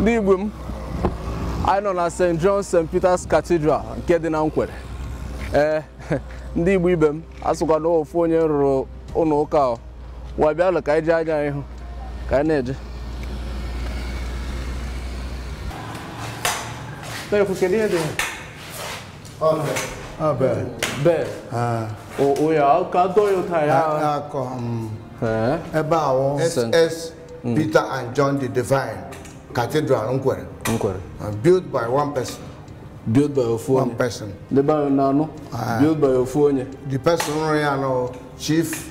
Ndị Igbo m, anyị nọ na St. John St. Peter's Cathedral nke dị na Nkwere. Ee, ndị Igbo ibe m, asụkwa na ofu onye rụrụ ụlọ ụka ahụ. Wa bịalụ ka anyị ji anya anyị hụ ka anyị na-eje. Kedu ihe dị? Bee. O ya ka dọọ ya ụta ya. Ebe ahụ SS Peter and John the Divine Cathedral Nkwere. Nkwere. Built by one person. Built by ofu onye. One person. Ndị be anyị na-anụ. Built by ofu onye. The person rụrụ ya nọ Chief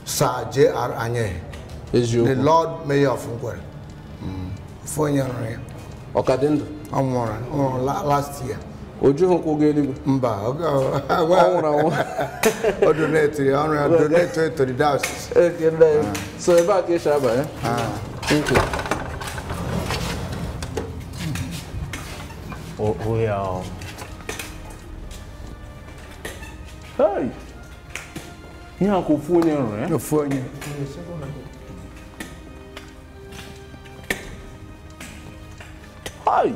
Sir J.R. Anye. Eziokwu. The Lord Mayor of Nkwere. Ofu onye rụrụ ya. Ọ ka dị ndụ? Ọ nwụrụ last year. O jughị ụkwụ gị eluigwe? Mba, ọ nwụrụ anwụ. O donate ya, ọrụ ya donate to the diocese. Ekele. So ebe a ka esi abanye? Okay. Oh yeah. Hey. Ihe a ka ofu onye rụrụ ya? Ofu onye. Hey.